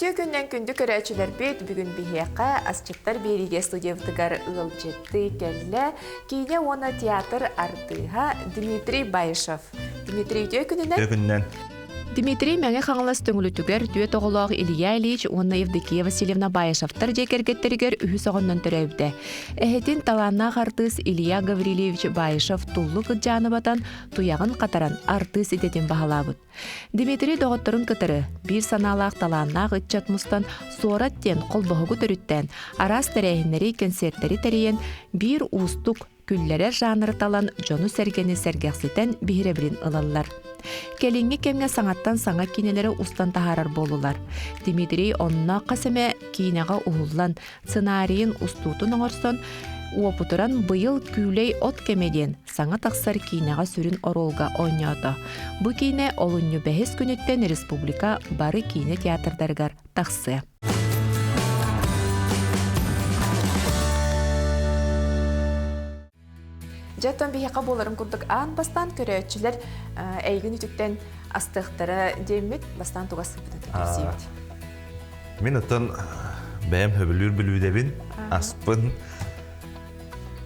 Үтүө күннэн күндү көрөөччүлэрбит бүгүн биһиэхэ асчыттар биэриигэ студиябытыгар ыалдьыттыы кэллэ киинэ уонна театр артыыһа Дмитрий Баишев. Дмитрий үтүө күнүнэн. Үтүө күнүнэн. Дмитрий Мэҥэ Хаҥалас Төҥүлүтүгэр түөрт оҕолоох Илья Ильич уонна Евдокия Васильевна Баишевтар дьиэ кэргэттэригэр үһүс оҕоннон төрөөбүтэ. Эһэтин талааннаах артыыс Илья Гаврильевич Баишев туллук ыдьааны батан, туйаҕын хатаран артыыс идэтин баһылаабыт. Дмитрий доҕотторун кытары биир санаалаах талааннаах ыччат мустан Суорат диэн холбоһугу төрүттээн, араас тэрээһиннэри, кэнсиэртэри тэрийэн биир уустук, күллэрэр жанры талан дьону-сэргэни сэргэхситэн биһирэбилин ылаллар. Кэлиҥҥи кэмҥэ саҥаттан саҥа киинэлэри устан таһаарар буоллулар. Дмитрий онно хас эмэ киинэҕэ уһуллан, сценарийын устуутун оҥорсон, уопутуран быйыл Күүлэй от кэмэ диэн саҥа тахсар киинэҕэ сүрүн оруолга оонньоото. Бу киинэ олунньу бэһис күнүттэн республика бары киинэ театрдарыгар тахсыа. Дьэ, оттон биһиэхэ буоларын курдук аан бастаан көрөөччүлэр эйигин үтүктэн астыахтара диэммит бастаан тугас сыппытын кэпсиибит. Мин оттон бэйэм хөбүлүүр бүлүүдэбин, аспын.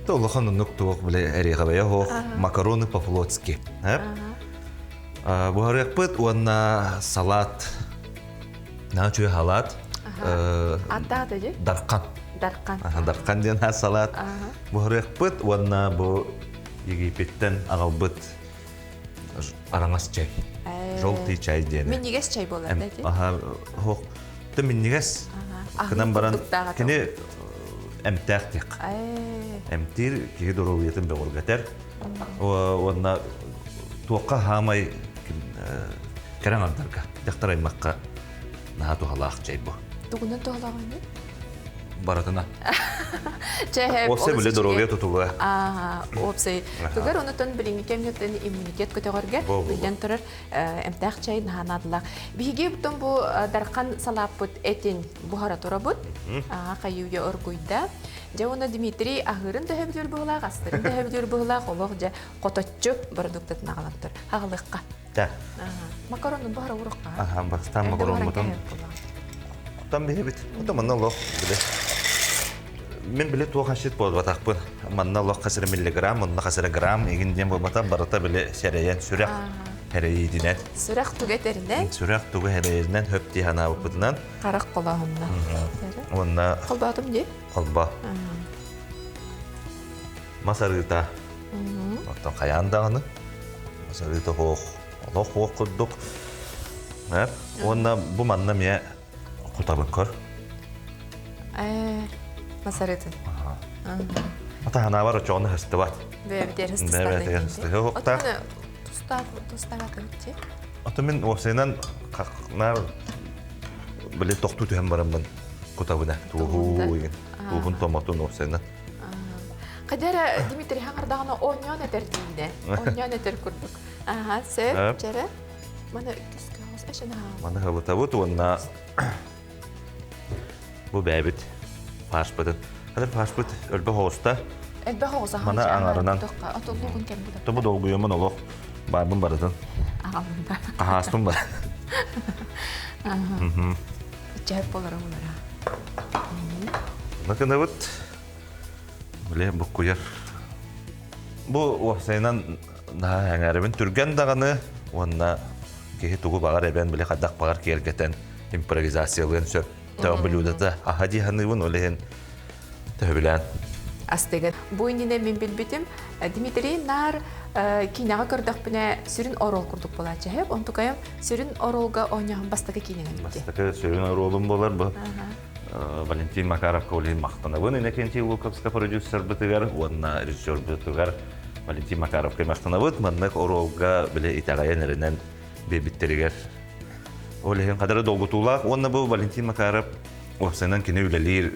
Улахан оннук туох биле эриэхэбэйэ оһох макароны по-флотски. Буһарыахпыт уонна салат Наһаа үчүгэй халаат. Аттаата дии? Дархан. Дархан. Дархан диэн салаат. Буһарыахпыт уонна бу Египеттен аҕалбыт араҥас чай. Желтый чай диэн. Минньигэс чай буолар да дии? Аха, хоох. Ты минньигэс. Кынан баран кини эмтээх диэх. Эмтиир киһи доруобуйатын бөҕөргөтөр. Уонна туохха хаамай кэрэ аҥардарга, дьахтар аймахха наһаа туһалаах чэй бу. Тугунан туһалаах ини? Барытына. Чэ, Уопсай биле здоровье тутулуга. Аа, уопсай. Тугар онутун билиҥҥи кэмҥэ иммунитет көтөҕөргө биллэн турар эмтээх чай наһаа наадалаах. Биһиги бутун бу дархан салааппыт этин буһара турабыт. Аа, хайыы оргуйда. Дьэ уонна Дмитрий аһыырын төһө билэр быһыылаах, астарын төһө билэр быһыылаах, олох дьэ хоточчу бородууктатын аҕалан тур. Аҕалыахха. Да. Макаронун баһара урукка. Аха, бастаан макароммутун. Оттон биһибит. Оттон манна олох биле. Мен биле туох асчыт буолбатахпын. Манна олох хас эрэ миллиграмм, онно хас эрэ грамм игин диэн буолбатах барыта биле сэрэйэн сүрэх эрэйиитинэн. Сүрэх тугу этэринэн? Сүрэх тугу эрэйэринэн хөп дии санаабыппытынан. Харах холооһунна. Уонна Холбоотум дии. Холбо. Мас арыыта. Оттон хайаан даҕаны. Мас арыыта хоох, олох хоох курдук. Уонна бу манна эмиэ кутабын көр. Мас арыытын. Ата ханаабар очоҕуна хыстыбат. Бэйэбитигэр Бэйэбитигэр хыстыһыахтаах. Тустаах Ото мин уопсайынан наар били тохтуу түһэн бараммын кутабына туоһуу игин туоһун томотун уопсайынан. Хайда эрэ Дмитрий хаҥардаҕына оонньоон этэр диинэ. Оонньоон этэр курдук. Аха, сөп, чэрэ. Маны түскөҕүс эшен Маны хабытабыт уонна бу бэйэбит фаршпытын. Хатыр фаршпыт өлбөх оҕуста. Элбэх оҕус Маны аҥарынан. Отуллугун кэмбит. Тобу долгуйамын олох баарбын барытын. Аҕалында. Аһааспын бар. Чэп болара булара. Накынабыт. Биле буккуйар. Бу уопсайынан наһаа эҥээрибин түргэн даҕаны уонна киһи тугу баҕар эбэн биле хайдах баҕар киэргэтэн импровизациялыан сөп. Төөх блюдата аха дии саныыбын ол иһин төһөбүлээн. Астыгын. Бу иннинэ мин билбитим Дмитрий наар киинэҕэ көрдөхпүнэ сүрүн оруол курдук буолааччы. Онтукайым сүрүн оруолга оонньоһон бастакы киинэҥ Бастакы сүрүн оруолум буолар бу. Валентин Макаровка ол иһин махтанабын Иннокентий Луковска продюсербытыгар уонна режиссербытыгар Валентин Макаровка махтанабыт. Маннык оруолга биле итэҕэйэн эрэнэн биэрбиттэригэр ол иһин хадары долгутуулаах уонна бу Валентин Макаров уопсайынан кини үлэлиир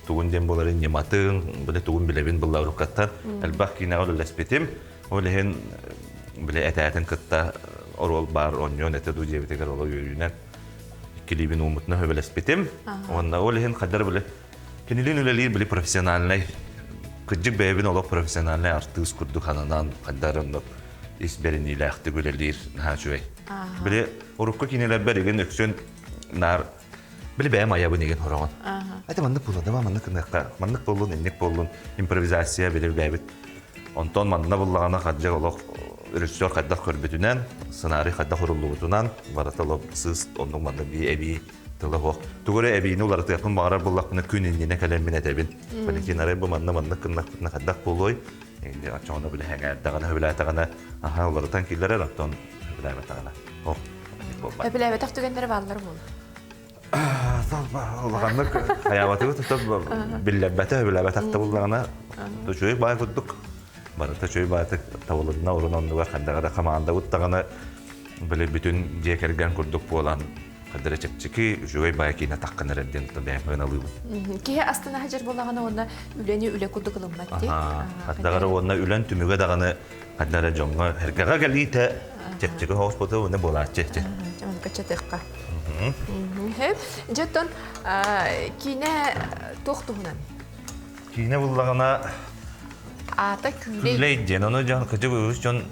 тугун диэн буоларын ньыматын, биле тугун билэбин былла уруккаттан элбэх киинэҕэ үлэлэспитим. Ол иһин биле этээтин кытта оруол баар оонньуон этэ дуу диэбитигэр оло үөрүүнэн иккилиибин ууммутуна хөбөлөспүтүм. Уонна ол иһин хаддар биле кинилин үлэлиир били профессиональнай кырдьык бэйэбин олох профессиональнай артыыс курдук хананан хаддар оннук ис бэриниилээхтик үлэлиир наһаа үчүгэй. Били урукку кинилэрбэр игин үксүн наар. Били бэйэм айабын игин хороҕон. Ати маннык буолла, давай маннык гыныахха, маннык буоллун, инник буоллун, импровизация били бэйэбит. Онтон манна буллаҕына хаддьа олох режиссер хайдах көрбүтүнэн, сценарий хайдах уруллубутунан, барыта олох сыыс оннук маннык бии эбии тыла суох. Тугу эрэ эбиини уларытыахпын баҕарар буоллахпына күн иннинэ кэлэммин этэбин. Валентин арай бу манна маннык гыннахпытына хайдах буолуой? Оччоҕуна били сэҥээрдэҕинэ, сөбүлээтэҕинэ, аха уларытан киллэрэр, оттон сөбүлээбэтэҕинэ, ох, буолбат. Сөбүлээбэтэх түгэннэрэ бааллар буолуо. Улаханнык хайаабатыбыт биллэрбэтэ, сөбүлээбэтэх да буллаҕына, үчүгэй баай курдук. Барыта үчүгэй баайтык табылынна, урун оннугар хайдаҕа да хамаандабыт даҕаны били бүтүн дьиэ кэргэн курдук буолан Хадара чэпчэки, үчүгэй баай киинэ таххан эрэр диэн бэйэм ыналыыбын. Киһи астына сылдьар буоллаҕына уонна үлэни үлэ курдук ылыммат дии. Хаддагара уонна үлэн түмүгэ даҕаны хаддара дьоҥҥо эргэҕэ кэлиитэ чэпчэки соҕус уонна буолааччы. Дьон качатыахха. Дьэ оттон киинэ туох туһунан? Киинэ буллаҕына Аата Күүлэй. Күүлэй диэн. Ону дьон кырдьык үгүс дьон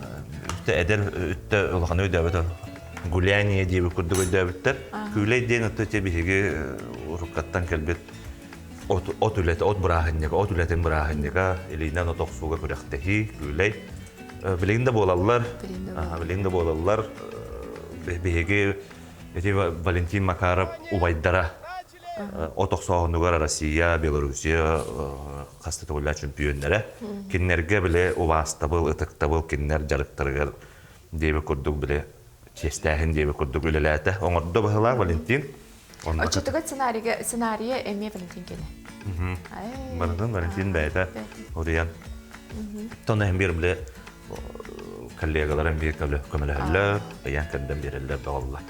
үттэ эдэр үттэ улаханы өйдөөбөт. Гуляние диэбит курдук өйдөөбүттэр. Күүлэй диэн отто те биһиги уруккаттан кэлбит от, от үлэтэ, от бырааһынньыга, от үлэтин бырааһынньыга, илиинэн от охсууга күрэхтэһии, күүлэй. Билигин да буолаллар. Билигин да буолаллар. Биһиги ити Валентин Макаров убайдара От охсооһунугар Россия, Белоруссия хас да төгүллээх чөмпүйүөннэрэ. Кинилэргэ били убаастабыл, ытыктабыл кинилэр дьарыктарыгар диэбит курдук били чиэстээһин диэбит курдук үлэлээтэ. Оҥордо быһылаах Валентин. Оччотугар сценарийга сценарийа эмиэ Валентин кэлэ. Барытын Валентин бэйэтэ уруйан. Тон эһин биир били коллегаларым биир көмөлөһөллөр, ыйан кэрдэн биэрэллэр доҕоллор.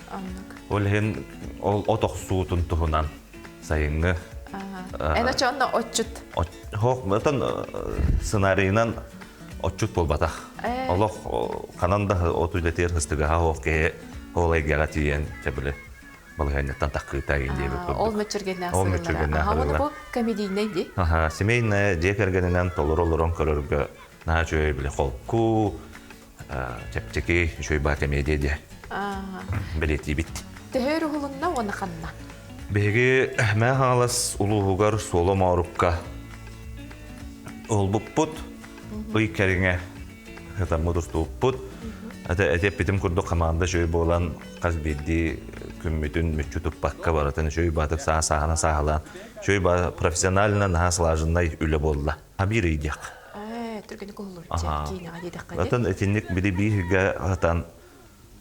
Ол иһин ол от охсуутун туһунан сайыҥҥы Эн очонно отчут. Хоох, отон сценарийынан отчут буолбатах. Олох ханан да от үлэтигэр хыстыгаһа хоох киһи ол эйгэҕэ тиийэн чэбили балаһыанньаттан таххыыта игин диэбит курдук. Ол мүччүргэннээх Ол мүччүргэннээх Аха, уонна бу комедийнай дии. Аха, семейная дьиэ кэргэнинэн толору олорон көрөргө наһаа үчүгэй били холку, чэпчэки үчүгэй баа комедия диэ бэлиэтиибит. Төһө өр уһулунна уонна ханна? Биһиги Мэҥэ Хаҥалас улууһугар Суола Моорукка уһулбуппут. Ый кэриҥэ ытаммыт устубуппут. Эти эппитим курдук команда үчүгэй буолан хас биирдии күммүтүн мүччү туппакка барытын үчүгэй баатык саа сааһына сааһылаан үчүгэй баа профессионально наһаа слаженнай үлэ буолла. Биир ый диэх. Түргэнник уһуллубут киинэҕэ диэтэххэ Атын итинник били бииргэ ытан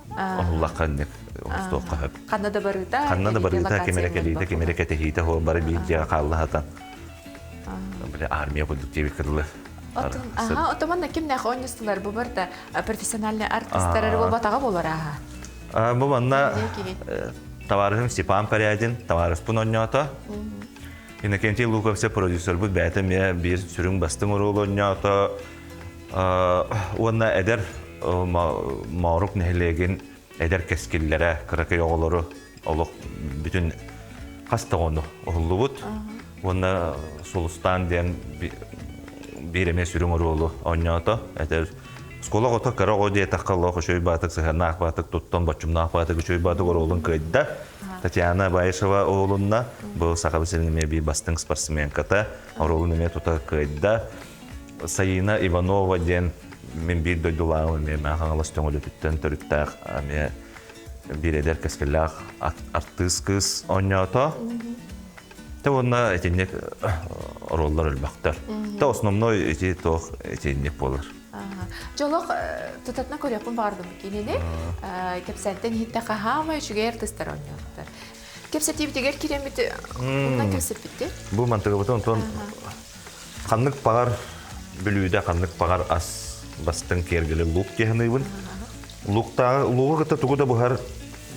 оһуллахха инник оһустуохха сөп. Ханна да барыыта, Ханна да барыыта, ким эрэ кэлиитэ, ким эрэ кэтэһиитэ, ол бары биир дьиэҕэ хааллаһатан. Били армия курдук диэбит кыдылы. Аха, отоман кимнээх оонньустулар бу барда профессиональный артистар буолбатаҕа буолар аха. Бу манна товарищым Степан Порядин товарищпын оонньоото. Иннокентий Луковцев продюсербут бэйэтэ эмиэ биир сүрүн бастыҥ оруолу оонньоото уонна эдэр Моорук нэһилиэгин эдэр кэскиллэрэ кыракый оҕолору олох бүтүн хас да оҕону уһуллубут уонна Сулустаан диэн биир эмиэ сүрүн оруолу оонньоото. Этэр Оскуола оҕото кыра оҕо диэтэххэ олох үчүгэй баатык сыһыаннаах баатык туттан боччумнаах баатык үчүгэй баатык оруолун кыайда. Татьяна Баишева уһулунна. Бу Саха сирин эмиэ биир бастыҥ спортсменката. Оруолун эмиэ тута кыайда. Саина Иванова диэн мин биир дойдулааҕым эмиэ Мэҥэ Хаҥалас Төҥүлүтүттэн төрүттээх эмиэ биир эдэр кэскиллээх артыыс кыыс оонньоото. Тэ уонна итинник оруоллар өлбөхтөр. Тэ основной ити туох итинник буолар. Дьолох тутатына көрүөхпүн баҕардым кинини. Кэпсээнтэн иһиттэ хаһаама үчүгэй артыыстар оонньообуттар. Кэпсэтиибитигэр киирэммит оннан кэпсэппиттэр. Бу мантыгыбытын онтон ханнык баҕар бүлүүдэ ханнык баҕар ас бастыҥ киэргэли лук диэхыныыбын. Луктааҕы лугу кытта тугу да буһар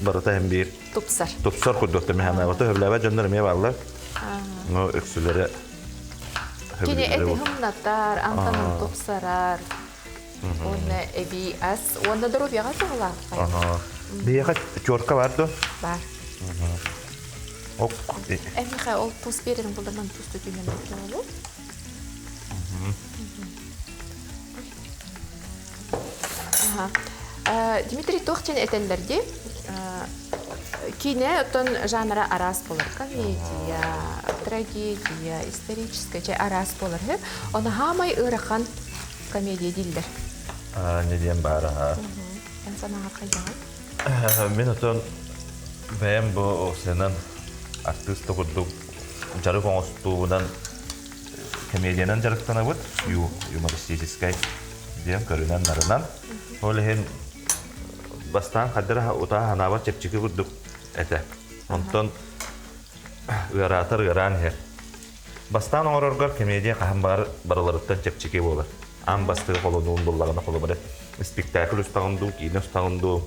барыта һэн биир Тупсар. Тупсар курдук тэмэһэнаабата сөбүлээбэт дьоннор эмиэ бааллар. Но үксүлэрэ Кини эти хымнатар, амтанын тупсарар. Уонна эбии ас, уонна доруобуйаҕа туһалаах. Биһиэхэ терка бар дуо? Бар. Ок. Эмиэхэ ол тус биэрэрин булдарман тус түтүнэн болу. Дмитрий туох диэн этэллэр дии? Киинэ оттон жанра араас буолар. Комедия, трагедия, историческая, чэ араас буолар. Оны хаамай ыарахан комедия дииллэр. Не диэн баар аха. Эн санааҕар хайдаҕый? Мин отон бэйэм бу сынан артыыс да курдук дьарык оҥостуубунан комедиянан дьарыктанабыт, юмористическай диэн көрүнэн-нарынан. Ол иһин бастаан хаддара утаа ханаабат чэпчэки курдук этэ. Онтон ыараатар ыараан иһэр. Бастаан оҥороргор комедия хаһан баар барыларыттан чэпчэки буолар. Аан бастакы холонуун буллаҕына холобура спектакль устаҕын дуу, киинэ устаҕын дуу,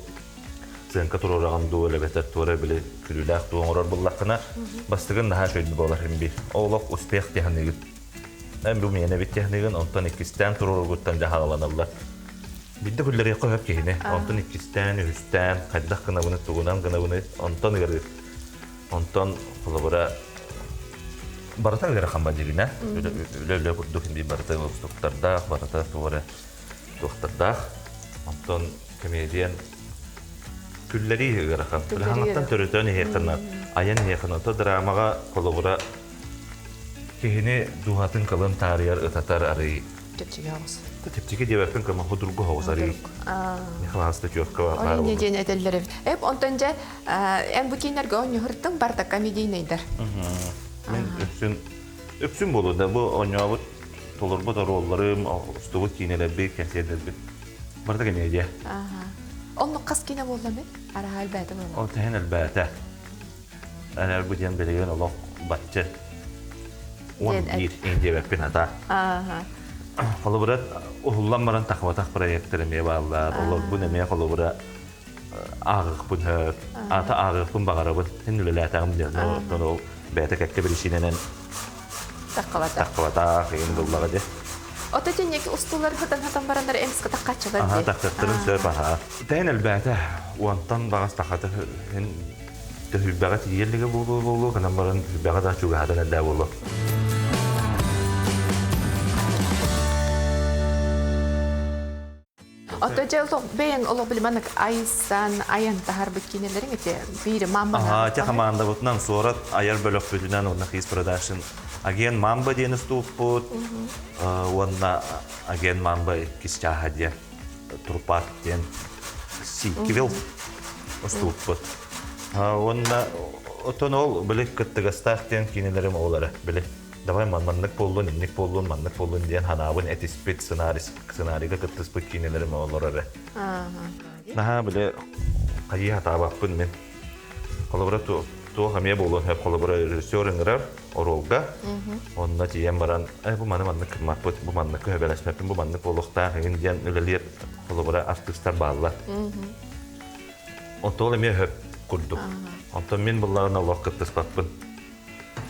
сценка туруораҕын дуу, эбэтэр туора били күлүүлээх дуу оҥорор буллаххына, бастыгын наһаа үчүгэй буолар иһин биир. Олох успех тиһаныгын. Эн бу миэнэ эбит тиһаныгын, онтон иккистээн туруоруугуттан дьаһаланаллар. Биирдэ күллэриэххэ сөп киһини. Онтон иккистээн, үһүстээн, хайдах гынабыны, тугунан гынабыны, онтон ыарыы. Онтон холобура барыта ыарахан ба дьигинэ. Үлэ-үлэ курдук инди барыта уустуктардаах, барыта туора туохтардаах. Онтон комедиан күллэрии ыарахан. Ыараханаттан төрөтөн иһиэххин айан иһиэххин. Ото драмаҕа холобура киһини дууһатын кылын таарыйар, ытатар арый Чэпчэки оҕус. Чэпчэки диэбэппин кыма худургу оҕус арый. Михаласта тёрка баар. Ой, диэн этэллэр эбит. Эп онтон дьэ эн бу кииннэргэ оонньуһуртуҥ барда комедийнайдар. Мен үксүн үксүн болу да бу оонньообут толорбут оруолларым, устубут киинэлэрбит, кэнсиэрдэрбит барыта комедия. Оннук хас киинэ буолла мен? Араха элбээтэ буолла. Ол тэһин элбээтэ. Эр бу диэн билигин олох бачча 11 индиэбэппин ата. Холобура уһуллан баран тахыбатах проекттар эмиэ бааллар. Олорбун эмиэ холобура ааҕыахпын хөп, ата ааҕыахпын баҕарабын. Син үлэлээтэҕим диэн. Оттон ол бэйэтэ кэккэ биричиинэнэн Таххабата. Таххабатах иин буллаҕа дии. Ото тинники устуулар хатан-хатан бараннар эмискэ таххаччылар Аха, дии. тахсыахтарын сөп, аха. Тэһин элбээтэ. Уонтан баҕас тахата һин төһүйбэҕэ тиийэллигэ буолуо буолуо, гынан баран төһүйбэҕэ да чугаһатан элбээ буолуо. Ото дьэ бэйэҥ олох билиманык айсан айан таһарбыт киинэлэриҥ ити биири мамба Аха, те хамаандабытынан суорат айар бөлөхпүтүнэн уонна Хис Продакшн агент Мамба диэн устууппут уонна агент Мамба иккис чааһа диэн Турпат диэн сиквел устууппут. Уонна отон ол били кыттыгастаах диэн киинэлэрим оҕолоро били давай маннык буоллун, инник буоллун, маннык буоллун диэн ханаабын этиспит сценарийга кыттыспыт киинэлэрим оҕолор эрэ. Наһаа били хайыы хатаабаппын мин. Холобура туох эмиэ буолуон сөп холобура режиссер ыҥырар оруолга. Онно тиийэн баран, э бу маны маннык гыммаппыт, бу маннык көһөбөлөспөппүн, бу маннык буолуохтаах эҥин диэн үлэлиир холобура артыыстар бааллар. Онтон ол эмиэ сөп курдук. Онтон мин буллаҕына олох кыттыспаппын.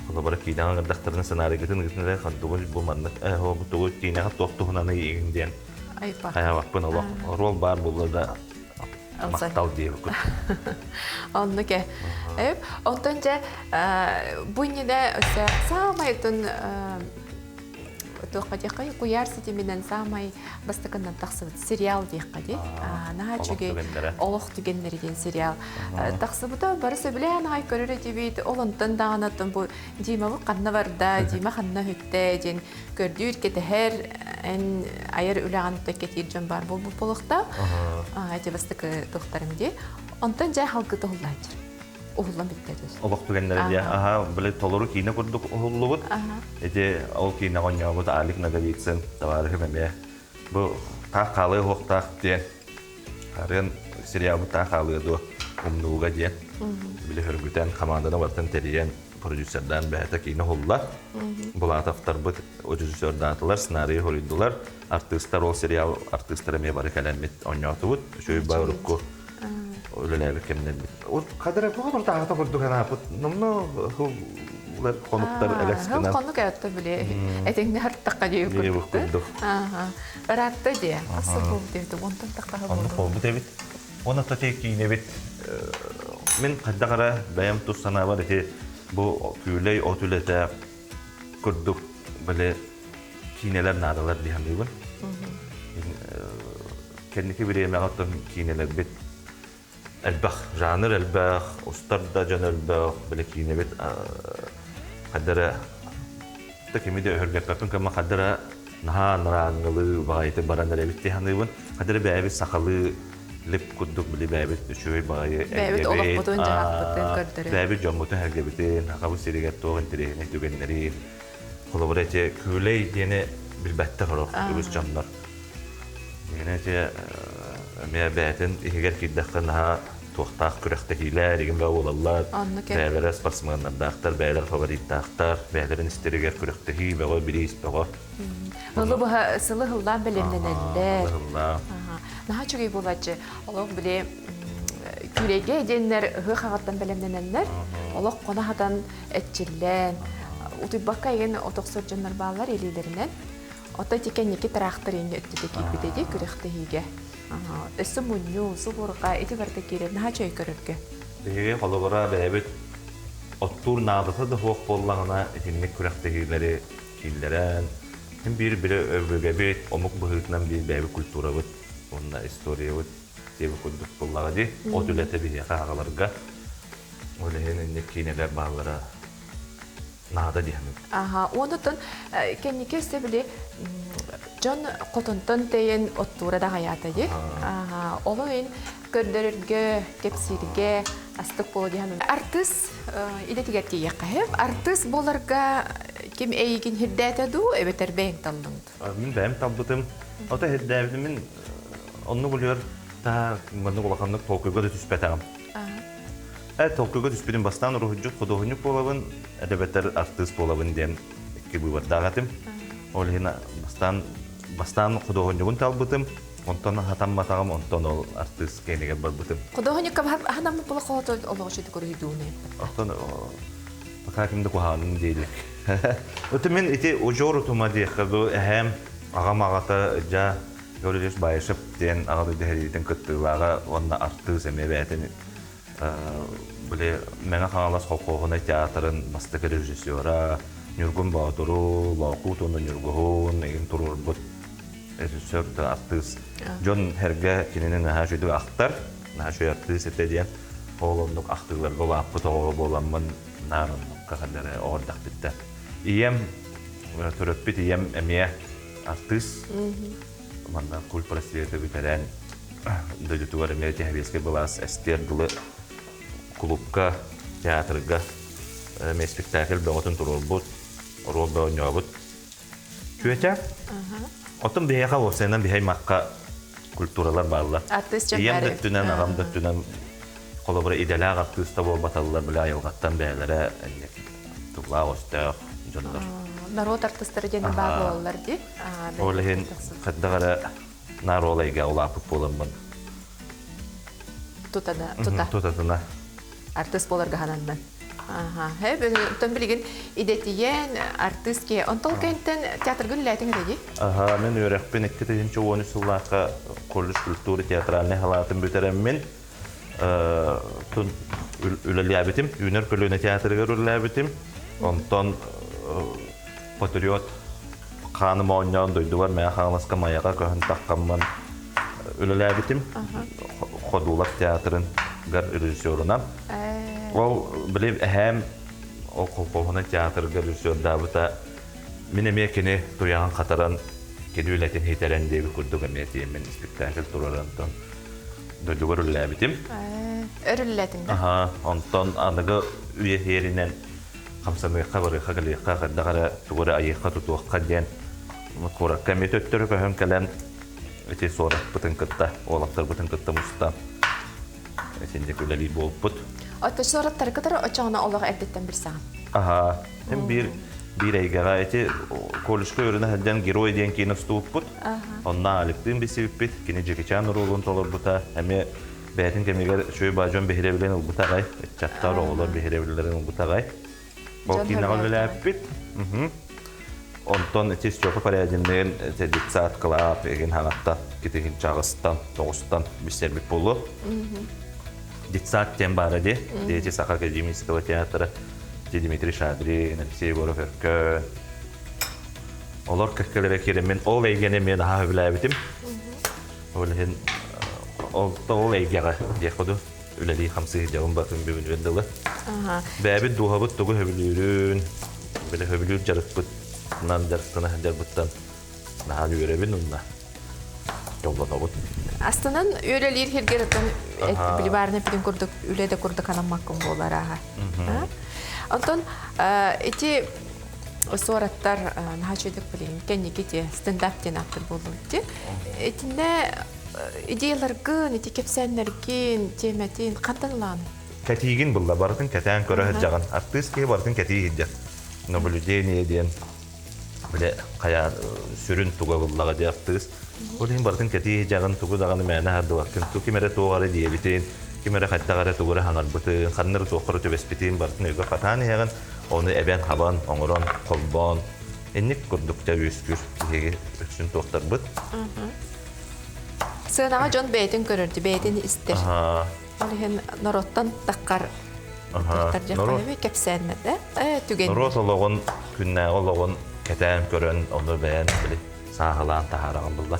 Холобура киинэҕэ ыҥырдахтарына сценарийгытын ыытын эрэ хандугу бу маннык э бу тугу киинэҕэ туох туһунан ыйыгын диэн хайаабаппын олох оруол баар буолла да махтал диэбиккит. Оннук э. Онтон дьэ бу иннинэ өссө саамай отун туохха диэххэ куйаар ситиминэн саамай бастакыннан тахсыбыт сериал диэххэ дии. Наһаа үчүгэй олох түгэннэрэ диэн сериал тахсыбыта бары сөбүлээн аҕай көрөр этибит. Ол онтон даҕаны оттон бу Димабыт ханна барда, Дима ханна үһүттэ диэн көрдүүр, кэтэһэр, эн айар үлэҕин кэтиир дьон баар буолбут буолуохтаах. Эти бастакы туохтарым дии. Онтон дьэ халгыта уһуллааччы. Уһуллан бүттэ түс. Олох түгэннэрэ дии. Аха, били толору киинэ курдук уһуллубут. Ити ол киинэ оонньообут Алик Ноговицын табаарыһым эмиэ бу таах хаалыа уһуохтаах диэн арыан сериалбыт таах хаалыа дуо умнууга диэн били хөргүтэн хамаанданы барытын тэрийэн продюсердаан бэйэтэ киинэ уһулла. Булатовтарбыт режиссердаатылар, сценарийы хоруйдулар. Артыыстар ол сериал артыыстара эмиэ бары кэлэммит оонньоотубут. Үчүгэй ба урукку үлэлээбит кэмнэрбит. Кадра тоҕо тааҕыта курдук анаапыт. Номно хонуктар элэс гынан. Хонук ээтте били этиҥне хартакка дии курдук. Ыраатта дии. Асыл буолбут эбит. Онтон тахха Оннук буолбут эбит. Уонна тати киинэбит мин хайдах эрэ бэйэм тус санаабар ити бу күүлэй от үлэтэ курдук били киинэлэр наадалар дии саныыбын. Кэнники бириэмэҕэ оттон киинэлэрбит. Элбэх жанр элбэх, устар да дьон элбэх, били киинэбит хаддара да кими да өһүргэппэппин кыма хаддара наһаа нараангылыы баҕайытык баран эрэбит дии саныыбын. Хаддара бэйэбит сахалыы лип курдук били бэйэбит үчүгэй баҕайы Бэйэбит олохпутун, дьаһахпытын көрдөрөн. Бэйэбит дьоммутун сэргэбитин, сахабыт сиригэр туох интэриэһинэй түгэннэрин холобура эти күүлэй диэни билбэттэр сорох үгүс дьоннор. Миэнэ ити эмиэ бэйэтин иһигэр киирдэххэ наһаа туохтаах күрэхтэһиилэр игин бөҕө буолаллар. Бэйэлэрэ спортсменнардаахтар, бэйэлэрэ фавориттаахтар, бэйэлэрин истэригэр күрэхтэһии бөҕө, бириис бөҕө. Ылы быһа сылы сыллаан бэлэмнэнэллэр. Наһаа үчүгэй буолааччы. Олох били күүлэйгэ диэннэр ыһыах аҕаттан бэлэмнэнэллэр. Олох хоно хатан эрчиллэн, утуйбакка игин отохсор дьоннор бааллар илиилэринэн. Ото ити кэнники тыраахтар иҥҥэ өттүтэ киирбитэ дии күрэхтэһиигэ. Өссө мунньуу, субурҕа ити барыта киирэр наһаа үчүгэй көрөргө. Биһиги холобура бэйэбит оттуур наадата да суох буоллаҕына итинник күрэхтэһиилэри киллэрэн, син биир били өбүгэбит, омук быһыытынан биир бэйэбит культурабыт уонна историябыт диэбит курдук буоллаҕа дии. От үлэтэ биһиэхэ аҕаларга. Ол иһин инник киинэлэр бааллара наада диэхмин. Аха, онутун кэнники өссө били дьон хотонтон тэйэн оттуура да аҕайаата дии. Аха, ол иһин көрдөрөргө, кэпсииргэ астык буолуо диэн. Артыыс идэтигэр тиийиэххэ. Артыыс буоларга ким эйигин сирдээтэ дуу, эбэтэр бэйэҥ таллыҥ дуу? Мин бэйэм талбытым. Ото сирдээбитим мин оннук үлүөр та маннык улаханнык толкуйга да түспэтэҕим. Толкуйга түспүтүм бастаан уруһуйдьут худуоһунньук буолабын, эбэтэр артыыс буолабын диэн икки быыбардаах этим. Ол иһин бастаан бастаан худуоһунньугун талбытым, онтон хатамматаҕым, онтон ол артыыс киэнигэр барбытым. Худуоһунньукка ханаммыт була хоото олоҕу үчүгэй уруһуйдууну Оттон пока ким да куһаҕанын диэлик. Ото мин ити удьуор утума диэххэ бу эһээм аҕам аҕата дьа Гаврилович Баишев диэн аҕа дойду сэриитин кыттыылааҕа уонна артыыс эмиэ бэйэтин били Мэҥэ Хаҥалас колхуоһунай театрын бастакы режиссера Ньургун Боотуру, Лоокуут уонна Ньургуһун игин туруорбут режиссер да артыыс. Дьон эргэ кинини наһаа үчүгэй ахтар, наһаа үчүгэй артыыс этэ диэн ол оннук ахтыыларга улааппыт оҕо буоламмын наар оннукка ханна оҕордахпыттан. Ийэм төрөппүт ийэм эмиэ артыыс. Манна культ просвета бүтэрэн дойдутугар эмиэ Сэбиэскэй былаас эстиэр дылы кулуупка, театрга эмиэ спектакль бөҕөтүн туруорбут, оруол да оонньообут. Күөтэ. Оттон биһиэхэ уопсайынан биһи аймахха культуралар бааллар. Ийэм да өттүнэн, аҕам да өттүнэн холобура идэлээх артыыс да буолбаталлар, били айылҕаттан бэйэлэрэ тыллаах-өстөөх дьоннор. Народ артыыстара диэн баар буолаллар дии. Ол иһин хайдах эрэ наар ол эйгэ улааппыт буоламмын. Тутана, тута. Тутатына. Артыыс буоларга хананнан. Аха. Оттон билигин идэтийэн артыыс киһи. Онтон кэнтэн театрга үлэлээтиҥ этэ дии? Аха, мен үөрэхпин 2013 сыллаахха колледж культуры театральнай халаатын бүтэрэммин тун үлэлээбитим. Үүнэр көлүөнэ театрыгар үлэлээбитим. Онтон патриот хааным оонньоон дойдубар Мэҥэ Хаҥаласка Майаҕа көһөн таххаммын үлэлээбитим. Ходулар театрын гар режиссерунан. Ол били эһээм ол колхоһунай театрга режиссердаабыта мин эмиэ кини туйаҕын хатаран кини үлэтин хитэрэн диэбит курдук эмиэ тиэммин спектакль тураран дойдугар үлэлээбитим. Өр үлэлээтиҥ да? Аха, онтон аныгы үйэ сиэринэн хамсаныахха, барыахха, кэлиэххэ, хайдах эрэ тугу эрэ айыахха-тутуохха диэн куоракка эмиэ төттөрү көһөн кэлэн ити суораппытын кытта, уолаттарбытын кытта мустан итинник үлэлиир буолбут. Оттон суораттары кытары оччоҕуна олох эрдэттэн билсэҕин? Аха, син биир биир эйгэҕэ ити колледжка үөрэнэ сылдьан «Герой» диэн киинэ устубуппут. Онно Аликтыын билсибиппит, кини Джекичан оруолун толорбута, эмиэ бэйэтин кэмигэр үчүгэй баа дьон биһирэбилин ылбыта аҕай, ыччаттар, оҕолор биһирэбиллэрин ылбыта аҕай. Ол киинэҕэ үлэлээппит. Онтон ити Степа Порядинныын детсад кылаап эгин хаҥаттан, китигин чаҕыстан, тоҕустан билсэрбит буолуо. Детсад диэн баара дии. Дети Саха академического театра, Дмитрий Шадрин, Алексей Егоров-Өркөн. Олор кэккэлэрэ киирэммин ол эйгэни мен аһа сөбүлээбитим. Ол иһин ол ол эйгэҕэ диэх куду. үлэлии хамсыы сылдьабын батын бүгүнүгэр дылы. Бэйэбит дууһабыт тугу сөбүлүүрүн, били сөбүлүүр дьарыкпытынан дьарыктана сылдьарбыттан наһаа үөрэбин уонна дьоллонобут. Астынан үөрэлиир сиргэр оттон били баарына эппитин курдук үлэ да курдук анаммаккын буолар ааха. Онтон ити суораттар наһаа үчүгүйдүк билигин кэнники ити стендап диэн ааттар буоллубут дии. Итиннэ идеяларгын, ити кэпсээннэргин, тиэмэтин хантан ылаҕын? Кэтиигин булла, барытын кэтээн көрө сылдьаҕын. Артыыс киһи барытын кэтии сылдьар. Наблюдение диэн бile хайа сүрүн туга буллаҕа дии артыыс. Ол иһин барытын кэтии сылдьаҕын, тугу даҕаны мээнэ аһардыбаккын. Ту ким эрэ туох эрэ диэбитин, ким эрэ хайдах эрэ тугу эрэ хаҥарбытын, ханна эрэ туохха эрэ түбэспитин барытын өйгө хатаан иһэҕин. Ону эбэн-хабан, оҥорон, холбоон, инник курдук дьэ үөскүүр биһиги үксүн туохтарбыт. Сыанаҕа дьон бэйэтин көрөр, бэйэтин истэр. Ол иһин норуоттан таххар кэпсээннэр да түгэн. Норуот олоҕун, күннээҕи олоҕун кэтээн көрөн, ону бэйэн били сааһылаан таһаараҕын булла.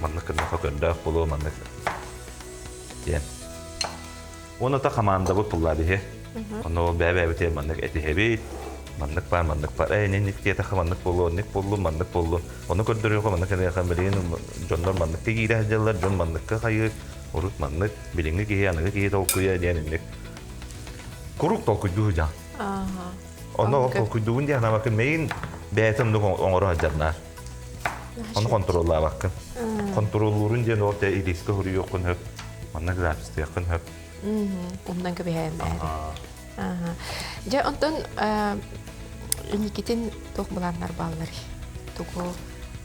Маннык кырнаха көрдөөх буолуо, маннык диэн. Уонна та хамаандабыт булла биһи. Ону бэйэ-бэйэбитигэр маннык этиһэбит, маннык баар, маннык баар, ээ, инник диэтэххэ маннык буолуо, оннук буоллун, маннык буоллун. Ону көрдөрүөххэ, маннык кэлиэххэ, билигин дьоннор манныкка киирэ сылдьаллар, дьон манныкка хайыыр, урут маннык, билиҥҥи киһи, аныгы киһи толкуйа диэн инник куруук толкуйдуу сылдьаҕын. Онно ол толкуйдуубун диэн санаабаккын, мейин бэйэтэ оннук оҥоро сылдьарнаар. Ону хонтуруоллаабаккын. Хонтуруоллуурун диэн ол те илиискэ суруйуоххун сөп, маннык записьтыаххын сөп. Умнан кэбиһээн Дьэ, онтон инникитин туох былааннар баалларый? Тугу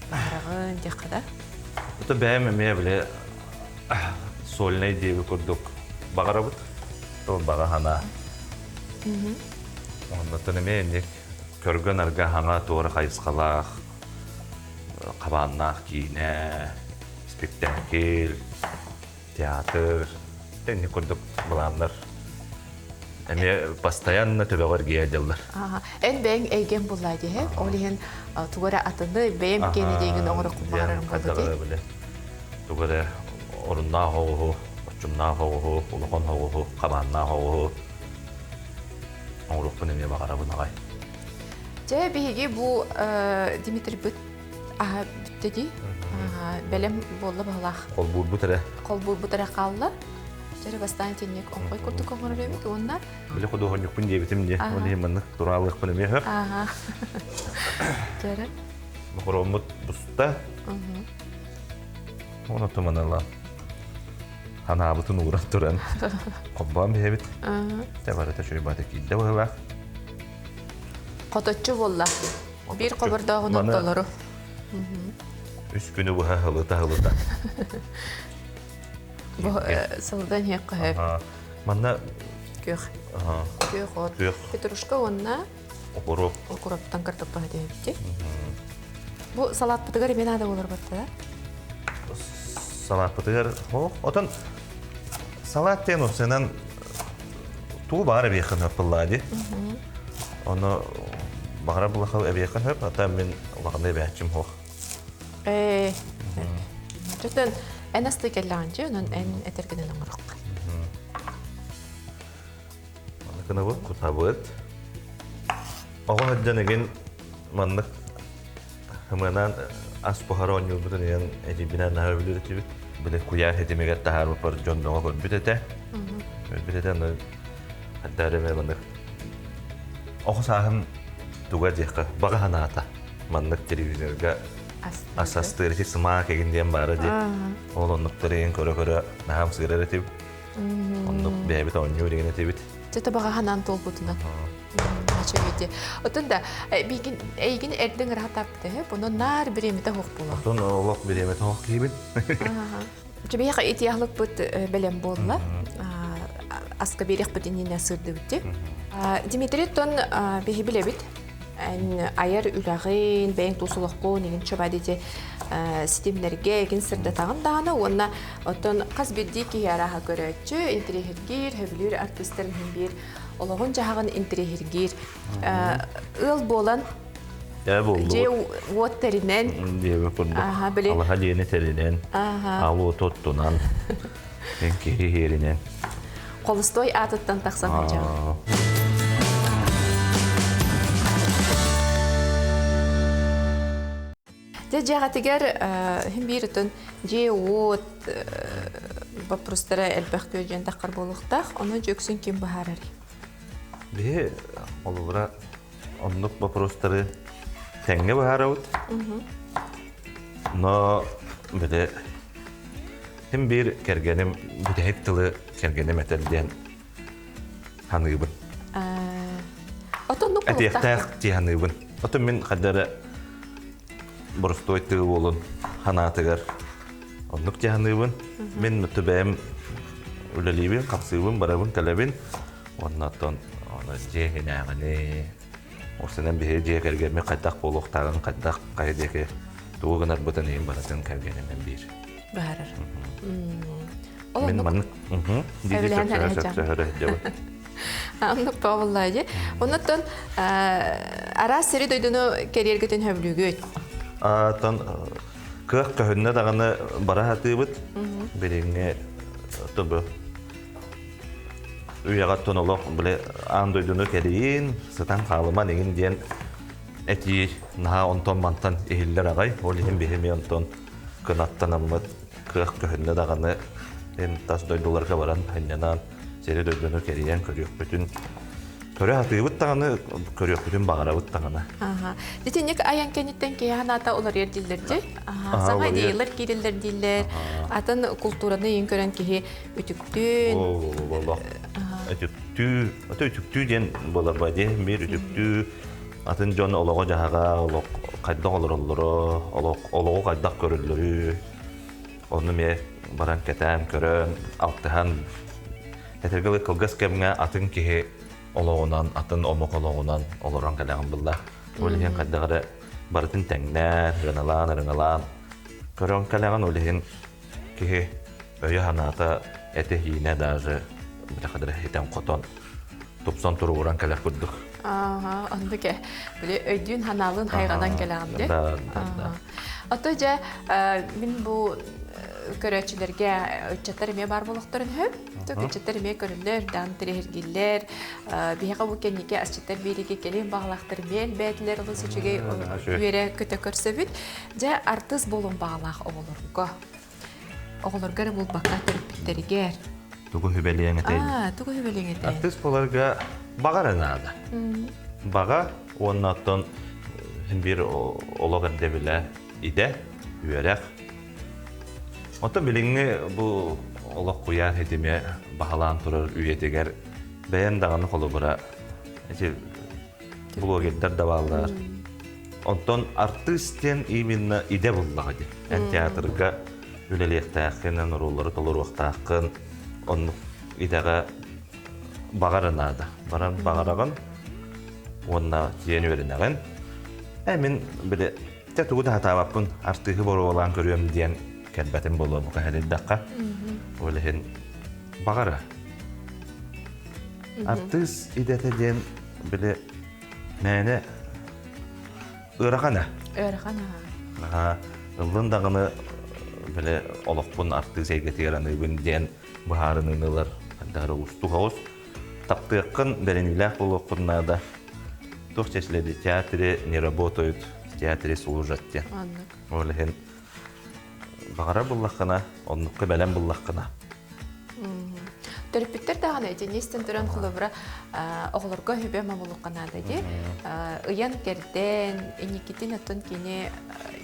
баҕараҕын диэххэ да? Это бэйэм эмиэ били сольнай диэби курдук баҕарабыт. Ол баҕа санаа. Оннуттан эмиэ инник көргө-нарга хаҥа туора хайысхалаах, хабааннаах киинэ, спектакль, театр, инник курдук былааннар эмиэ постоянно төбөҕө эргийэ дьаллар. Эн бэйэҥ эйгэҥ буллаа диэһэ, ол иһин тугу эрэ атыны бэйэм киэнэ диэҥин оҥороххун баҕарарым буолла дии. Тугу эрэ оруннаах оҕуһу, боччумнаах оҕуһу, улахан оҕуһу, хабааннаах оҕуһу оҥоруохпун эмиэ баҕарабын аҕай. Дьэ, биһиги бу Дмитрийбыт аһа бүттэ дии. Бэлэм буолла баһылаах. Холбуурбут эрэ. Холбуурбут эрэ хаалла. Дьэ, бастаан итинник оҥхой курдук оҥорор эбит уонна Били худуоһунньукпун диэбитим дии. Ол иһин маннык тураалыахпын эмиэ хөп. Ага. Дьэрэ. Мохороммут буста. Оны туманыла. Ханаабытын ууран туран холбоон биһэбит. Дьэ барыта үчүгэй баата киирдэ быһыылаах. Хоточчу буолла. Биир хобордооҕунан толору. Үс күнү быһа һылыта-һылыта. Бу сылдан иһиэххэ сөп. Манна күөх. Күөх от. Петрушка уонна укуруп. Укуруптан картоппаһа диэбитти. Бу салааппытыгар эмиэ наада буолар батта да? Салааппытыгар отон салаат диэн уопсайынан тугу баҕар эбиэххин сөп буоллаҕа дии. Ону баҕарар булахал эбиэххин сөп, ата мин улаханнык эбээччим суох. Ээ, Чөтөн эн астыы кэллэҕин дьэ, онон эн этэргинэн оҥороххо. Маннык кутабыт. Оҕо сылдьан игин маннык ымыанан ас буһара оонньуурбутун иһэн эдьиийбинээн наһаа өлөр этибит. Били куйаар ситимигэр таһаарбыппар дьон бөҕө көрбүт этэ. Көрбүт этэ, аны хайдах эрэ маннык оҕо сааһым туга диэххэ баҕа санаата маннык телевизорга ас астыыр ити сымаак эгин диэн баара дии. Ол оннуктары игин көрө-көрө наһаа ымсыырар этим. Оннук бэйэбит оонньуур игин этибит. Чэ баҕа санаан туолбутунан. Ача Отон да бигин эйигин эрден ыраатааппыта һэ, онон наар бириэмэтэ суох буолар. Отон олох бириэмэтэ суох киһибин. Чебиэхэ ити аһылыкпыт бэлэм буолла. Аска биэриэхпит иннинэ сырдыбыт. Дмитрий тон биһи билэбит. Айар үлэҕин, бэйэҥ тус олоххун, игин чобадити ситимнэргэ игин сырдатаҕын даҕаны уонна оттон хас биирдии киһи арааһа көрөөччү, интириэһиргиир, сөбүлүүр артыыстарын иһин биир олоҕун-дьаһаҕын интириэһиргиир. Ыал буолан. Дьэ Дьиэ буллубут. уот тэринэн. Диэбит курдук. Аха, били. Алаһа дьиэни тэринэн, Аха. ал уоту оттунан, киһи иһиэринэн. Холустой аатыттан тахсан сылдьаҕын. Дьэ дьиэҕитигэр иһин биир өтөн дьиэ-уот боппуруостара элбэх күөдьүйэн таххар буолуохтаах. Ону дьүксүн ким быһаарарый? Биһи холобура оннук боппуруостары тэҥҥэ быһаарабыт. Но били ким биир кэргэним бүтэһик тылы кэргэним этэр диэн саныыбын. Отоннук Этиэхтээх дии саныыбын. Отон мин хадара боростуой тыы уолун ханаатыгар оннук дии саныыбын. Мин түбэйэм үлэлиибин, хапсыыбын, барабын, кэлэбин. Уонна оттон ону дьиэ иһинээҕини Осынан биһиги дьиэ кэргэммит хайдах буолуохтааҕын, хайдах хайа диэки тугу гынарбытын иһин барытын кэргэнинэн биир. Баарар. Мин маннык Сөбүлээн Оннук буолла дии. Оннуттан араас сири дойдуну кэриэргитин хөбүлүүгүт. Атын кыах көһүннэ даҕаны бара сатыыбыт. Билиҥҥи тобу үйэҕэ оттон олох били аан дойдуну кэрийин, сытан хаалыман игин диэн этии наһаа онтон-мантан иһиллэр аҕай. Ол иһин биһи онтон кынаттанаммыт кыах көһүннэ даҕаны эн тас дойдуларга баран сынньанан сири дойдуну кэрийэн көрүөхпүтүн көрө сатыыбыт даҕаны көрүөхпүтүн баҕарабыт даҕаны. Аха. Итинник айан кэнниттэн киһи санаата уларыйар дииллэр дии. Саҥа идеялар киирэллэр дииллэр. Атын култуураны иин көрөн киһи үтүктүүн. Олох. Үтүктүү, ото үтүктүү диэн буолар ба дии. Биир үтүктүү атын дьон олоҕо-дьаһаҕа, олох хайдах олороллоро, олох олоҕу хайдах көрөллөрү, онну эмиэ баран кэтээн көрөн, алтыһан этэргэ дылы кылгас кэмҥэ атын киһи олоҕунан, атын омук олоҕунан олорон кэлэҕин булла. Ол иһин хайдах эрэ барытын тэҥнээн, ырыналаан, ырыҥалаан көрөн кэлэҕин, ол иһин киһи өйө-санаата, этэ-иинэ даже хитэн-хотон тупсан туругуран кэлэр курдук. Ааха, оннук ээ. Били өйдүүн-санаалыын хайҕанан кэлэҕин дии. Да, да, да. Ото дьэ, мин бу көрөөччүлэргэ ыччаттар эмиэ баар буолуохтарын сөп. Ыччаттар эмиэ көрөллөр, даан тириһиргиллэр. Биһиэхэ бу кэнники асчыттар биэриигэ кэлин баҕалаахтар эмиэ элбээтилэр, олус үчүгэй үөрэ көтө көрсөбүт. Дьэ, артыыс буолуон баҕалаах оҕолорго Оҕолорго эрэ буолбакка төрөппүттэригэр. Тугу сүбэлиэҥ этэй? Аа, тугу сүбэлиэҥ этэй? Артыыс буоларга баҕа эрэ наада. Баҕа уонна оттон биир олох ирдэбилэ идэ, үөрэх. Оттон билиҥҥи бу олох куйаар ситимэ баһылаан турар үйэтигэр бэйэм даҕаны холобура ити блогердар да бааллар. Онтон артыыс диэн именно идэ буллаҕа дии. Эн театрга үлэлиэхтээххин, эн оруоллары толоруохтааххын, оннук идэҕэ баҕара наада. Баран баҕараҕын уонна тиийэн үөрэнэҕин. Э мин били те тугу да сатаабаппын, артыыһы боруобалаан көрүөм диэн кэлбэтим буолуо бука хэлийдэххэ. Ол иһин баҕара. Артыыс идэтэ диэн били мээнэ ыарахан Ыарахан аха. Ыллын даҕаны били олохпун артыыс эйгэтигэр аныыбын диэн быһаарыныыны ылар хайдах эрэ уустук оҕус. Таптыаххын, бэриниилээх буолуоххун наада. Туох чэчилэди театре не работают, в театре служат диэн. Ол иһин баҕарар буллаххына, оннукка бэлэм буллаххына. Төрөппүттэр даҕаны итини истэн туран холобура оҕолорго сүбэ мамулукка наада дии. Ыйан кэрдэн, инникитин оттон кини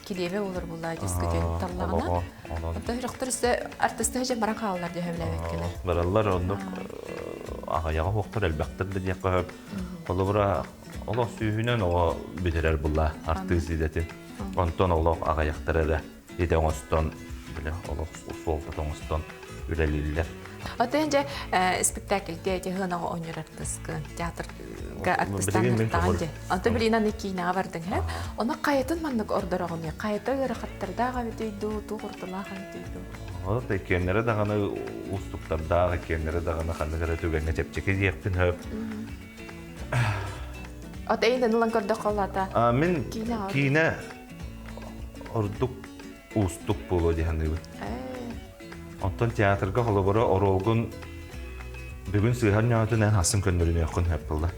килиэбэ олор буллаа дискутен таллаҕына. Оттон сүрэхтэр өссө артыстыһа дьэ баран хааллар дии сөбүлээбэккэлэр. Бараллар оннук аҕыйаҕа суохтар элбэхтэр да диэххэ сөп. Холобура олох сүүһүнэн оҕо бүтэрэр булла артыыс идэтин. Онтон олох аҕыйахтар эрэ идэ оҥостон, бile олох суолтата оҥостон үлэлииллэр. Оттон дьэ спектакльгэ эти хынаҕа оонньуур артыскын, театрга артыстаан дьэ. Онтон билигин аны киинэҕэ бардың һэ. Ону хайатын маннык ордороҕун хайата ыарахаттардаах эбитий дуу, туох ортолоох эбитий дуу? Ол да иккиэннэрэ даҕаны уустуктардаах, иккиэннэрэ даҕаны ханнык эрэ түгэҥҥэ чэпчэки диэхпин сөп. От эйинен ылан көрдөххө олата. Мин киинэ ордук уустук буолуо дии саныыбын. Онтон театрга холобура оруолгун бүгүн сыыһа ньоотун эн хасын көннөрүнүөххүн сөп буолла.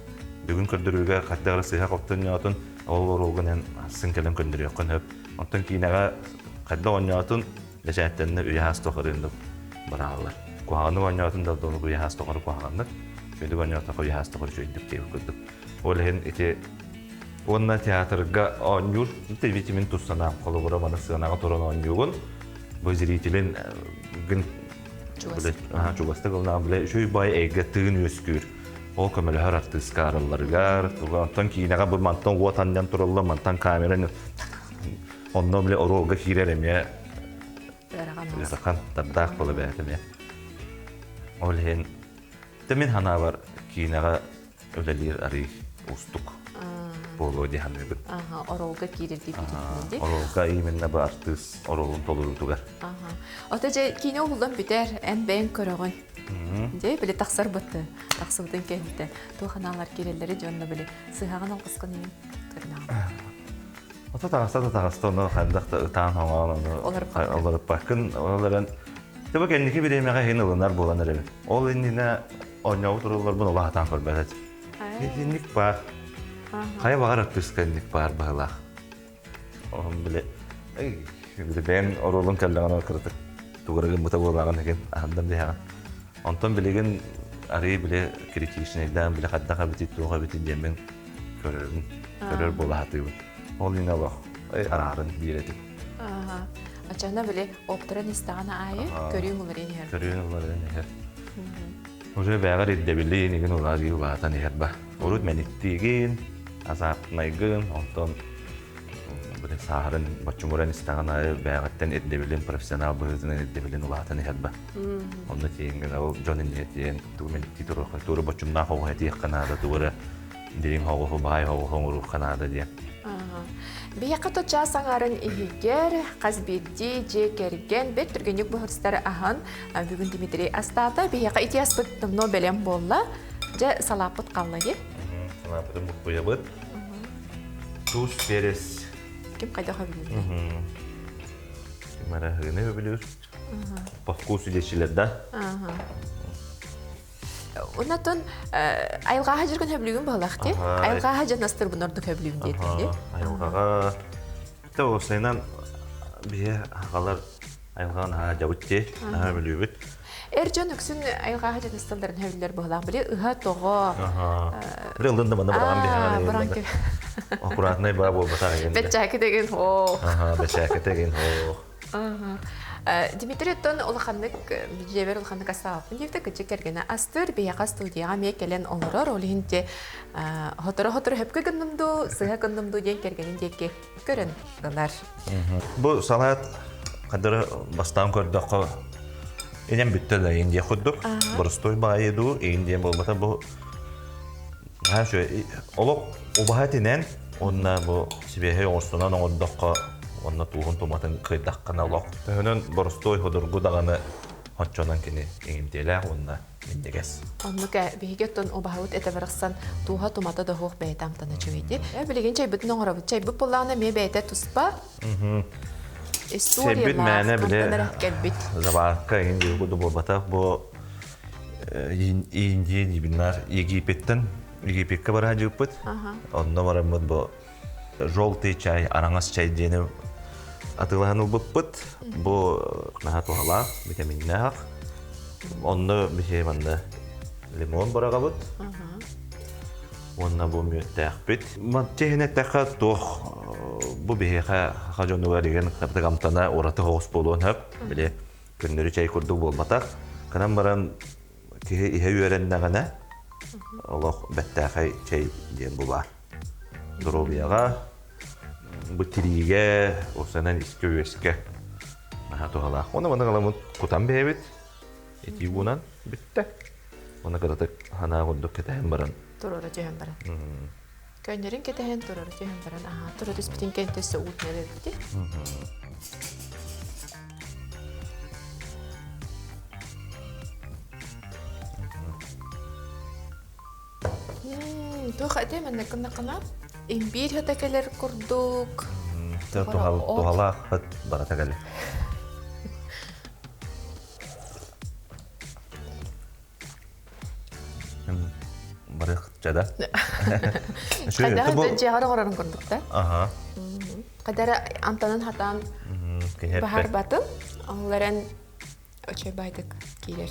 Бүгүн көрдөрүүгэ хайдах эрэ сыыһа хоптон ньоотун ол оруолгун эн хасын кэлэн көннөрүөххүн сөп. Онтон киинэҕэ хайдах оонньоотун бэчээттэннэ үйэ хаас тухары барааллар. Куһаҕаннык оонньоотун да долугу үйэ хаас тухары куһаҕаннык, үчүгэйдик оонньоотоххо үйэ хаас тухары үчүгэйдик диэбит курдук. Ол иһин ити уонна театрга оонньуур мин тус санаам холобура маны сыанаҕа туран оонньуугун бу зрителин гын чугастык ылынаҕын билэ үчүгэй бай эйгэ тыын үөскүүр ол көмөлөһөр артыыска арылларыгар онтон киинэҕэ бу мантан уот анньан тураллар мантан камера онно биле оруолга киирэр эмиэ ыарахан тардаах буола бэйэтэ эмиэ ол иһин мин санаабар киинэҕэ үлэлиир арый уустук буолуо дии саныыбын. Оруолга киирэр диэбитин Оруолга именно бу артыыс оруолун толоруутугар. Ото дьэ киинэ уһуллан бүтэр, эн бэйэҥ көрөҕүн. Дьэ били тахсар бытты, тахсыбытын кэнниттэн туох анаалар киирэллэри дьонно били сыһаҕын алгыскын иһин көрүнэҕин. Ото таҕыста да таҕыста ону хайдах да ытаан хоҥоон ону олоруппаккын ол эрэн Төбө кэнники бириэмэҕэ иһин ылынар буолан эрэбин. Ол иннинэ оонньообут уруулларбын олох атаан көрбөт этим. Итинник баар. Хайа баҕар артыыска инник баар быһыылаах. Оһон били били бэйэм оруолум кэллэҕинэ кыратык тугура гыммыта буолааҕын игин аһандан биһэҕин. Онтон билигин арыы били критичнэйдээн били хайдах эбитий туох эбитий диэммин көрөрүн көрөр буола сатыыбын. Ол иһин олох араарын биир этим. Ачана били оптаран истэҕин аайы көрүүҥ уларыйан иһэр. Көрүүҥ уларыйан иһэр. Уже бэҕэр ирдэбили игин уларыы улаатан иһэр ба. Урут мэниктиигин, азартнайгын, онтон били сааһырын боччумуран истэҕин аайы бэҕэттэн ирдэбилин профессионал быһыытынан ирдэбилин улаатан иһэр ба. Онно тиийингин ол дьон иннигэ тиийэн тугу мэниктии туруохха, тугу боччумнаах оҕо этиэххэ наада, тугу эрэ дириҥ оҕуһу, баай оҕуһу оҥоруохха наада диэн. Биһиэхэ то чаас аҥаарын иһигэр хас биирдии дьиэ кэргэн бэрт түргэнник буһарсытары аһан бүгүн Дмитрий астаата. Биһиэхэ ити аспыт давно бэлэм буолла. Дьэ салааппыт қалла дии. Салааппытын буккуйабыт. Туус, перец. Ким хайдах өбүлүүр? Ким эрэ ыһыыны өбүлүүр. По вкусу диэччилэр да. Оннотон айылҕаҕа дьиргин хөблүүгүн баһылаах дии. Айылҕаҕа дьон астырбын ордук хөблүүм диэтин дии. Айылҕаҕа Тэ уопсайынан биһи аҕалар айылҕаҕа наһаа дьабыт дии, наһаа бүлүүбүт. Эр дьон үксүн айылҕаҕа дьон асталларын хөбүллэр быһылаах. Били ыһа-тоҕо. Били ыллын да манна быраҕан биһэҕин. Аккуратнай баа буолбатах эгин. Бэчээки деген оо. Бэчээки деген оо. Дмитрий оттон улаханнык дьиэбэр улаханнык астаабаппын диэбитэ кырдьык кэргэнэ астыыр биһиэхэ студияҕа эмиэ кэлэн олорор ол иһин те хоторо-хоторо хөпкө гынным дуу сыһа гынным дуу диэн кэргэнин диэки көрөн ылар Бу салаат хадары бастаан көрдөххө инем бүттэ да иин диэх курдук боростуой баайы дуу иин диэн буолбата бу Олох убаһа этинэн уонна бу сибиэһэй оҥорсунан оҥордоххо уонна тууһун туматын кыайдаххына олох төһөнөн боростуой судургу даҕаны оччонон кини иҥимтиэлээх уонна минньигэс. Оннук ээ, биһиги оттон убаһабыт этэ барахсан тууһа тумата да суох бэйэтэ амтана үчүгэй Э, билигин чайбытын оҥоробут. Чайбыт буоллаҕына эмиэ бэйэтэ туспа Чайбыт мээнэ историялаах, били хантан эрэ кэлбит. заварка иһин диэки буолбатах бу Индия диибиннар Египеттен Египеккэ бара сылдьыбыппыт. Онно бараммыт бу желтый чай, араҥас чай диэни атыылаһан ылбыппыт. Бу наһаа туһалаах, витаминнаах. Онно биһи манна лимон быраҕабыт. Уонна бу мүөттээхпит. Чиһин эттэххэ туох бу биһиэхэ саха дьонугар деген кырдык амтана ураты соҕус буолуон сөп. Били Көннөрү чэй курдук буолбатах. Гынан баран киһи иһэ үөрэннэҕинэ олох бэттээхэй чэй диэн бу баар. Доруобуйаҕа, бу тириигэ, уопсайынан искэ-үөскэ наһаа туһалаах. Уонна маны галаммыт кутан бэйэбит итии уунан бүттэ. Уонна кыратык санаа курдук кэтэһэн баран. Туруора түһэн баран. Көннөрүн кэтэһэн турары түһэн баран аһаа тура түспүтүн кэннэ өссө уутун эбэбит. Туох Туох этэй манна гыннаххына имбиир хата кэлэр курдук. Туһалаах хат барата кэлэр. Барыах чада. Хайдах дьиэҕэр оҥорорун курдук да? Аха. Хайдара амтанын хатаан баһарбатын, ол эрэн үчүгэй байдык киирэр.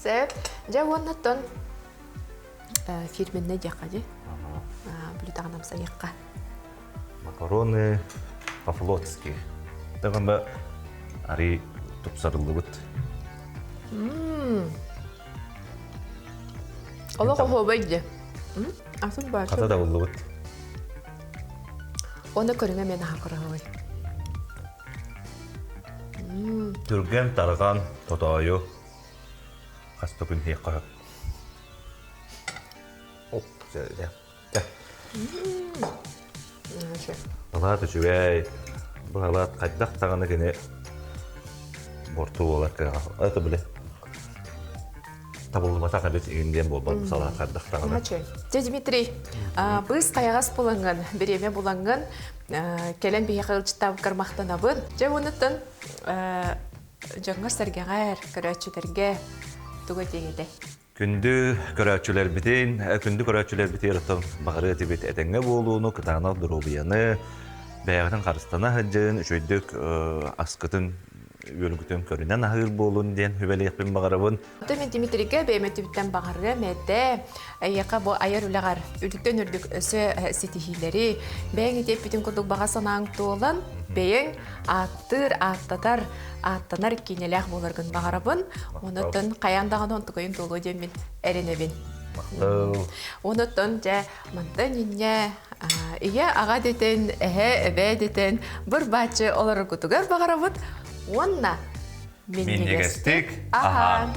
Сөп. Дьэ уоннаттан фирменнэй диэххэ дии. Бүлүтэҕин амсайыахха. Макароны по-флотски. Тагында ари тупсарыллыбыт. Олох оһуобай дии. Атын баачы. Хата табыллыбыт. Оны көрүҥэ мен аха көрөһөй. Түргэн тарҕан тотоойу хас да күн иһиэххэ сөп. Алаат үчүгэй. Бу алаат хайдах даҕаны кини борту буолар кыаҕа. Это били табыллыбатах эбит игин диэн буолбат салаат хайдах даҕаны. Дьэ Дмитрий, быыс хайаҕас булаҥҥын, бириэмэ булаҥҥын кэлэн биһиэхэ ыалдьыттаабыккар махтанабын. Дьэ уонуттан дьоҥҥор-сэргэҕэр, көрөөччүлэргэ тугу этиэҥ этэй? Күндү көрөөччүлэрбитин, күндү көрөөччүлэрбитигэр оттон баҕарыа этибит этэҥҥэ буолууну, кытаанах доруобуйаны, бэйэҕитин харыстана сылдьын, үчүгэйдик аскытын үөргүтүн көрүнэн аһыыр буолун диэн сүбэлиэхпин баҕарабын. Оттон мин Дмитрийгэ бэйэм өттүбүттэн баҕарыам этэ. Эйиэхэ бу айар үлэҕэр үрдүктэн үрдүк өссө ситиһиилэри, бэйэҥ ити эппитин курдук баҕа санааҥ туолан, бэйэҥ ааттыыр, ааттатар, ааттанар киинэлээх буоларгын баҕарабын. Онуттан хайаан даҕаны онтукайын туолуо диэн мин эрэнэбин. Махтал. Онуттан дьэ мантан инньэ ийэ аҕа дэтэн, эһэ эбээ дэтэн быр-бааччы олороргутугар баҕарабыт уонна минньигэстик аһаан.